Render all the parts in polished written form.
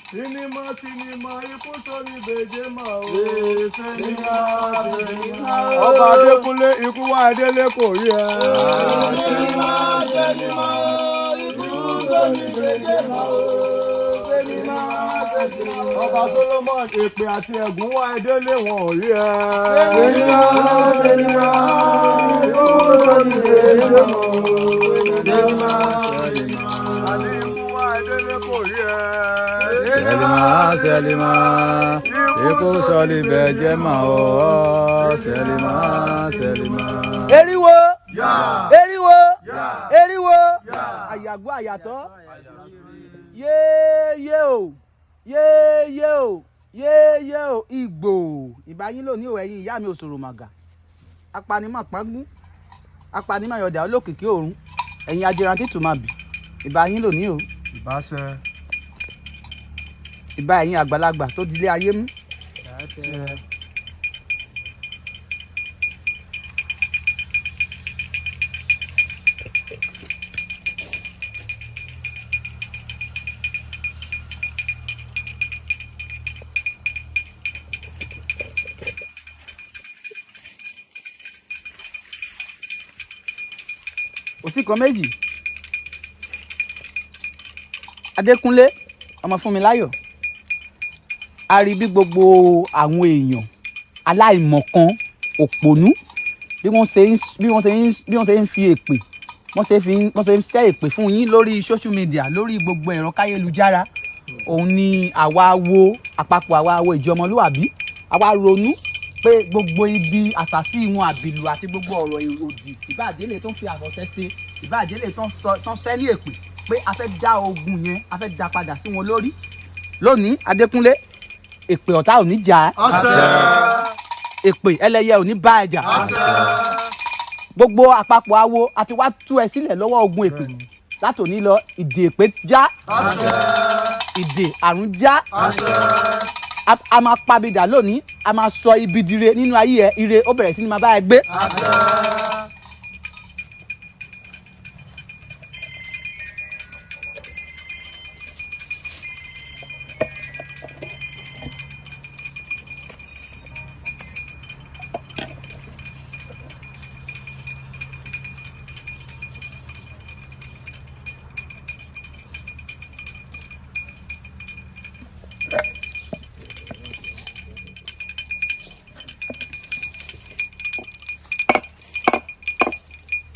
Sinimá sinimá ikú sórí bèjé mà o. Sinimá sinimá. Ọba Adékúnlé ikú wá Adélé kò rí ẹ. Sinimá sinimá ikú sórí bèjé mà o. Sinimá sinimá. Ọba Solomon èpè àti ẹ̀gún wá Adélé wọn ò rí ẹ. Sinimá sinimá ikú sórí bèjé mà o. Sinimá sinimá. Àní ikú wá Adélé kò rí ẹ. Sẹ́límà sẹ́límà ikú sọ̀lì bẹ̀jẹ̀ mà ọ́ sẹ́límà sẹ́límà. Eriwo, eriwo, eriwo, àyàgbọ́ àyàtọ̀, yéèyé o, yéèyé o, yéèyé o, ìgbò ìbáyín lónìí o, ẹ̀yin ìyá mi òṣòro màgà, apanimọ̀ pangún, apanimọ̀ yọ̀dà olókìkí òrun, ẹ̀yin ajẹran títù máa bì, ìbáyín lónìí o. Ìbáṣẹ. Ìbá ẹ̀yin àgbàlagbà tó dilé ayé mú. Òsì kan méjì, Adékúnlé ọmọ Fúnmiláyọ̀, a rí bí gbogbo àwọn èèyàn aláìmọ̀kan òpònú bí wọ́n ṣe ń bí wọ́n ṣe ń bí wọ́n ṣe ń fi èpè wọ́n ṣe fi ń wọ́n ṣe ń ṣẹ́ èpè fún yín lórí social media, lórí gbogbo ẹ̀rọ káyélujára. Òun ni àwa wo àpapọ̀ àwa wo ìjọmọlúwàbí, àwa ronú pé gbogbo ibi àṣàsí wọn àbìlù àti gbogbo ọ̀rọ̀ òdì ìbàjẹ́lẹ̀ tó ń fi àfọ̀ṣẹ́ ṣe, ìbàjẹ́lẹ̀ tó ń sọ tó ń ṣẹ́ ní èpè, pé a fẹ́ dá ogun yẹn, a fẹ́ dá padà sí wọn lórí lónìí. Adékúnlé, èpè ọ̀tá ò ní jà á, èpè ẹlẹ́yẹ ò ní bá ẹ jà. Gbogbo àpapọ̀ awo àti wá tú ẹ sílẹ̀ lọ́wọ́ ogun èpè látòní lọ. Ìdè èpè já, ìdè àrùn já. A máa pabidà lónìí, a máa sọ ibi dire nínú ayé ẹ, ire ó bẹ̀rẹ̀ sí ni máa bá ẹ gbé.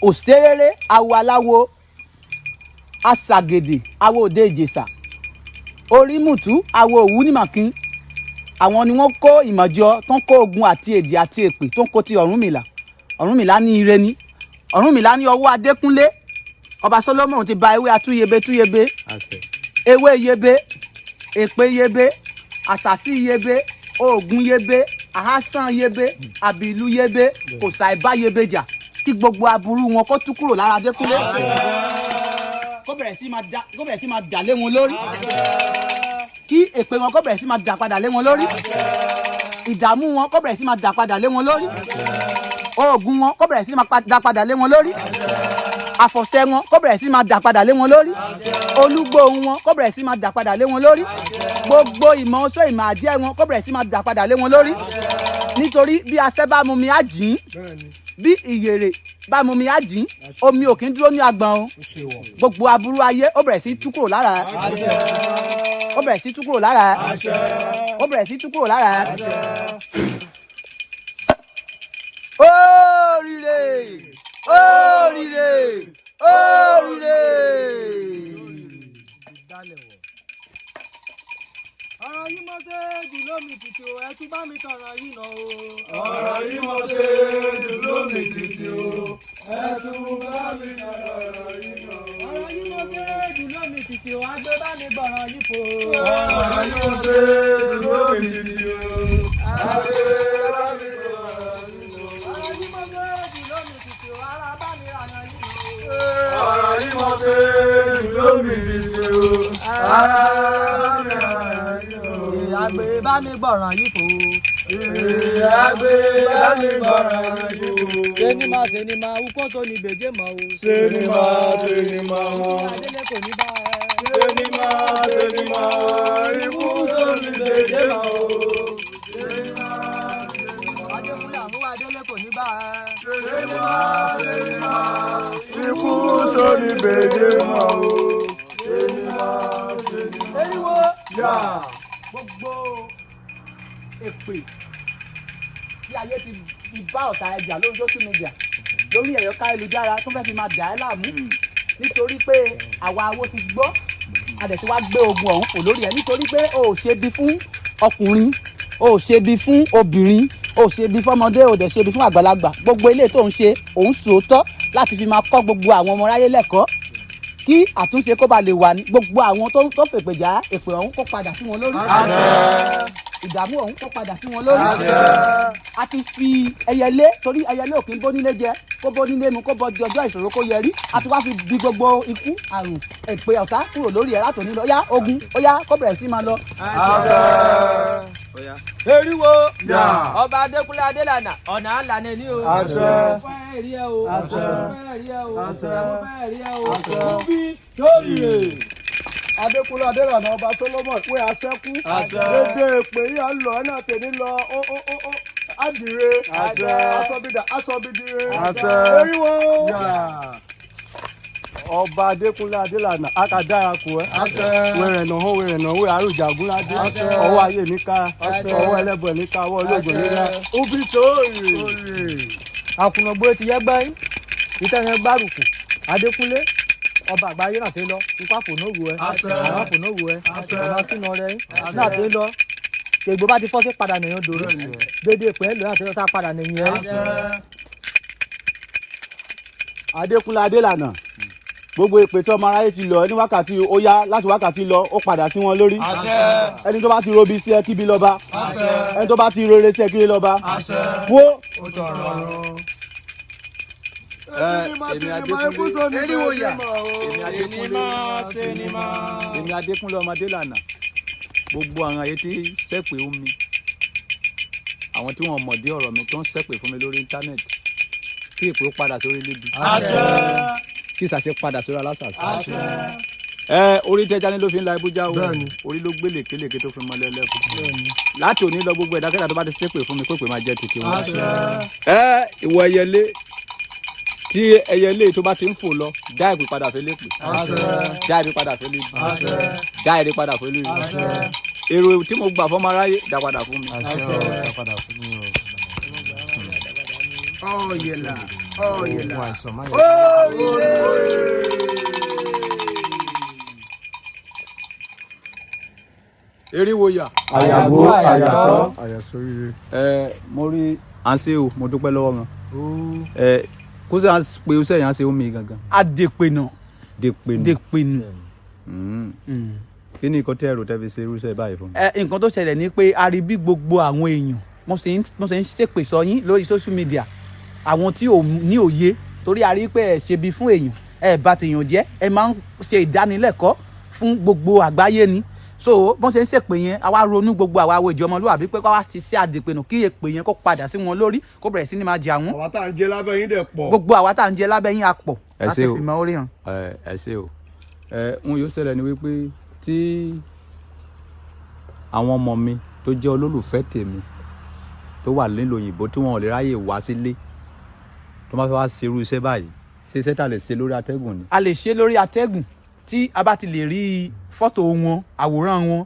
Òṣèré awo aláwo, aṣàgèdè awo òde Ìjẹ̀ṣà, orímùtú awo òwú nímàkín, àwọn ni wọ́n kó ìmọ̀jọ tó ń kó ogun àti èdè àti èpè tó ń kó ti Ọ̀rúnmìlà. Ọ̀rúnmìlà ní ire ni. Ọ̀rúnmìlà ní ọwọ́ Adékúnlé ọba Solomon ti ba ewé atúyebe túyebe, ewé yebe, èpè yebe, àṣàsí yebe, oògùn yebe, àhásán yebe, àbìlú yebe, kò ṣàìbá yebe jà, kí gbogbo aburú wọn kó tú kúrò lára Adékúnlé, kó bẹ̀rẹ̀ sí máa dà, kó bẹ̀rẹ̀ sí máa dà lé wọn lórí, kí èpè wọn kó bẹ̀rẹ̀ sí máa dà padà lé wọn lórí, ìdààmú wọn kó bẹ̀rẹ̀ sí máa dà padà lé wọn lórí, oògùn wọn kó bẹ̀rẹ̀ sí máa dà padà lé wọn lórí, àfọ̀ṣẹ wọn kó bẹ̀rẹ̀ sí máa dà padà lé wọn lórí, olúgbòhùn wọn kó bẹ̀rẹ̀ sí máa dà padà lé wọn lórí, gbogbo ìmọ̀ oṣó ìmọ̀ àjẹ́ wọn kó bẹ̀rẹ̀ sí máa dà padà lé wọn lórí. Nítorí bí asẹ́ bá mumi á jìn, bí ìyèrè bá mumi á jìn, omi ò kí ń dúró ní agbọ̀n o. Gbogbo aburú ayé ó bẹ̀rẹ̀ sí tú kúrò lára, ó bẹ̀rẹ̀ sí tú kúrò lára, ó bẹ̀rẹ̀ sí tú kúrò lára. Oríire, oríire, oríire. Ọ̀rọ̀ yìí mọ̀ ṣe jù lómi títì o, ẹ tún bá mi tọ̀rọ̀ yìí nà o. Ọ̀rọ̀ yìí mo ṣe jù lómi títì o. Ẹ tún bá mi sọ̀rọ̀ yìí nà. Ọ̀rọ̀ yìí mọ̀ ṣe jù lómi títì o, àgbẹ̀ bá mi gbọ̀rọ̀ yìí fò. Ọ̀rọ̀ yìí mo ṣe jù lómi títì o. Àgbẹ̀ bá mi sọ̀rọ̀ yìí nà. Ọ̀rọ̀ yìí mọ̀ ṣe jù lómi títì o, ara bá mi rànà yìí nà o. Ọ̀rọ̀ yìí mo ṣe jù lómi títì o. Ara bá mi ràn yìí nà. Àgbẹ̀ bá mi gbọ̀rọ̀ yìí fò. Àgbẹ̀ bá mi gbọ̀rọ̀ yìí fò. Sẹ́nimá sẹ́nimá ukó tó ní bèjé mọ́ o. Sinimá sinimá. Adélé kò ní bá ẹ. Sinimá sinimá ikú Eriwo. Yà. Gbogbo èpè tí ayé ti fi bá ọ̀tá ẹja lórí social media, lórí ẹ̀rọ káyélujára, tó fẹ́ fi máa dà ẹ́ láàmú, nítorí pé àwa awo ti gbọ́, a dẹ̀ ti wá gbé ogun ọ̀hún kò lórí ẹ̀, nítorí pé o ò ṣe bí fún ọkùnrin, o ò ṣe bí fún obìnrin, o ò ṣe bí fọmọdé, o ò dẹ̀ ṣe bí fún àgbàlagbà. Gbogbo ilé tó ń ṣe, òun sòótọ́ láti fi máa kọ́ gbogbo àwọn ọmọ ráyé lẹ́kọ̀ọ́ kí àtúnṣe kó ba lè wà ní gbogbo àwọn tó fèpè já, èpè ọ̀hún kó padà sí wọn lórí, ìdààmú ọ̀hún kó padà sí wọn lórí. A ti fi ẹyẹlé, torí ẹyẹlé ò kí ń bónílé jẹ, kó bónílé mu, kó bọjú ọjọ́ ìṣòro kó yẹrí. A ti wá fi di gbogbo ikú, àrùn, èpè ọ̀tá kúrò lórí ẹ̀ látòní lọ. Yá, ogun ó yá, kó bẹ̀rẹ̀ sí máa lọ. Eriwo. Yà. Ọba Adékúnlé Adélànà, ọ̀nà àlànà ni o. Àṣẹ. Mo fẹ́ rí ẹ o. Àṣẹ. Mo fẹ́ rí ẹ o. Àṣẹ. Mo fẹ́ rí ẹ o. Àṣẹ. Bí lórí rè. Adékúnlé Adélànà, ọba Solomon pé aṣẹ́kú. Dédé èpè yìí à ń lọ ẹ̀ náà tèmi lọ ó ó ó ó àdìrẹ. Asọ́bìdà asọ́bìdìrẹ. Eriwo. Ọba Adékúnlé Adélànà, akadá kò ẹ́. Wẹ̀rẹ̀ nà hó, wẹ̀rẹ̀ nà wẹ̀ àrùjàgúnládé. Ọwọ́ ayé ní ká, ọwọ́ ẹlẹ́bọ̀ ní ká, ọwọ́ olóògùn ní ká. Ubi tóòrè. Àkùnàgbò ti yẹ gbẹ́yìn ìtẹ̀yẹ gbárùkù Adékúnlé ọba àgbáyé náà ti lọ ipa fònóòwò ẹ, àwọn fònóòwò ẹ, ọba sínú ọrẹ náà ti lọ. Ègbò bá ti fọ́ sí padà nìyẹn dòrò dédé pẹ̀lú náà ti lọ sá padà nìyẹn. Adékúnlé Adélànà, gbogbo èpè tí ọmọ aráyé ti lọ ní wákàtí ó yá, láti wákàtí lọ, ó padà sí wọn lórí. Ẹni tó bá ti robi sí ẹ, kíbi lọ́ba. Ẹni tó bá ti rere sí ẹ, kiri lọ́ba wo. Èmi Adékúnlé, èmi Adékúnlé ọmọ Adélànà, gbogbo àwọn ayé tí sẹ́pẹ̀ omi, àwọn tí wọ́n mọ̀ dé ọ̀rọ̀ mi tó ń sẹ́pẹ̀ fún mi lórí íńtánẹ́ẹ̀tì, kí èpè ó padà sórí lébi, kí ìsàṣẹ padà sórí alásàsì. Ẹ orí tẹja ni ló fi ń la ibújá o, orí ló gbé lèkelèké tó fi mọ lẹ́lẹ́kùn. Láti òní lọ, gbogbo ẹ̀dá kẹ́ta tó bá ti sẹ́pẹ̀ fún mi, pé máa jẹ́ títí wọn. Ẹ ìwọ ẹyẹlé, tí ẹyẹlé tó bá ti ń fò lọ, dá ìpè padà fẹ́ lépè, dá ìpè padà fẹ́ lébi, dá ìpè padà fẹ́ lébi. Èrò tí mo gbà fọmọ aráyé, dá padà fún mi. Ọ̀yẹ̀là ọ̀yẹ̀là. Eriwo yà. Àyàgbó àyàtọ̀. Àyàsóríire. Ẹ mo rí à ń ṣe o, mo dúpẹ́ lọ́wọ́ wọn. Ẹ kó sẹ́ à ń pe ó sẹ́yìn à ń ṣe omi gangan. Adèpènà. Dèpè nù. Dèpènà. Kí ni nǹkan tẹ́ ẹ̀rọ tẹ́ fi ṣe irúṣẹ́ báyìí fún mi? Ẹ nǹkan tó ṣẹlẹ̀ ni pé a rí bí gbogbo àwọn èèyàn wọ́n ṣe ń ṣépè sọ yín lórí social media, àwọn tí ò ní òye, torí a rí pé ẹ ṣebi fún èèyàn, ẹ bà tèèyàn jẹ́, ẹ máa ń ṣe ìdánilẹ́kọ̀ọ́ fún gbogbo àgbáyé ni. So bọ́n ṣe ń ṣèpè yẹn, àwa ronú, gbogbo àwa wo ìjọ ọmọlúwàbí, pé káwá ṣiṣẹ́ àdèpènà kí èpè yẹn kó padà sí wọn lórí, kó bẹ̀rẹ̀ sí ní máa jẹ àwọn. Àwa tá à ń jẹ lábẹ́ yín dẹ̀ pọ̀. Gbogbo àwa tá à ń jẹ lábẹ́ yín, a pọ̀ Ẹ láti ṣé o. fi mọ orí hàn. Ẹ ẹ ṣé o. Ẹ ń yóò ṣẹlẹ̀ ni wípé tí àwọn ọmọ mi tó jẹ́ olólùfẹ́ tèmi tó wà nílùú òyìnbó, tí wọn ò lè ráyè wá sílé, tó máa fẹ́ wá ṣe irú iṣẹ́ báyìí, ṣé iṣẹ́ tá a lè ṣe lórí atẹ́gùn ni? A lè ṣe lórí atẹ́gùn tí a bá ti lè rí fọ́tò wọn, àwòrán wọn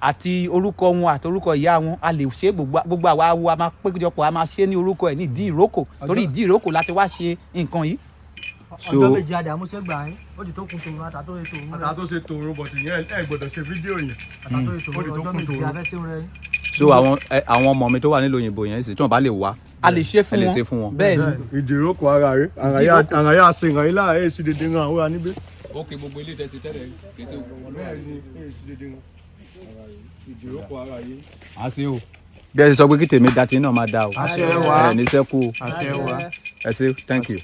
àti orúkọ wọn àti orúkọ ìyá wọn. A lè ṣe gbogbo gbogbo àwa wo, a máa péjọpọ̀, a máa ṣe ní orúkọ ẹ̀ ní ìdí ìrókò, torí ìdí ìrókò láti wá ṣe nǹkan yìí. So Ọjọ́ méjì adé àmúṣẹ́gbà yín, ó ti tó kun tòun àtàtó ètò òun Àtà tó ṣe tòrò bọ̀tì yẹn, ẹ gbọ́dọ̀ ṣe fídíò yẹn. Àtàtó ètò Ó ti òun tó ọjọ́ kun méjì tòrò. abẹ́sẹ̀ rẹ yín. So àwọn ẹ, àwọn ọmọ mi tó wà nílùú òyìnbó yẹn sì, tí wọn bá lè wá, A lè ṣe ẹ fún lè wọn. ṣe fún wọn. Bẹ́ẹ̀ ni. Ìdìrókò ara rẹ̀, àrà yà ṣe ìrànyí láàárẹ̀ èsì dédé ràn àwọn níbẹ̀. Ok, gbogbo ilé tẹ̀sí tẹ́lẹ̀ kì í ṣe gbogbo wọn. Bẹ́ẹ̀ ni, èsì dédé ràn. Ìdìrókò ara yìí. À ṣe o. Bí ẹ ṣe sọ pé kí tèmi da, tí náà máa da o. Àṣẹ wa. Ẹ ní sẹ́kù o. Àṣẹ wa. Ẹ ṣé, thank you.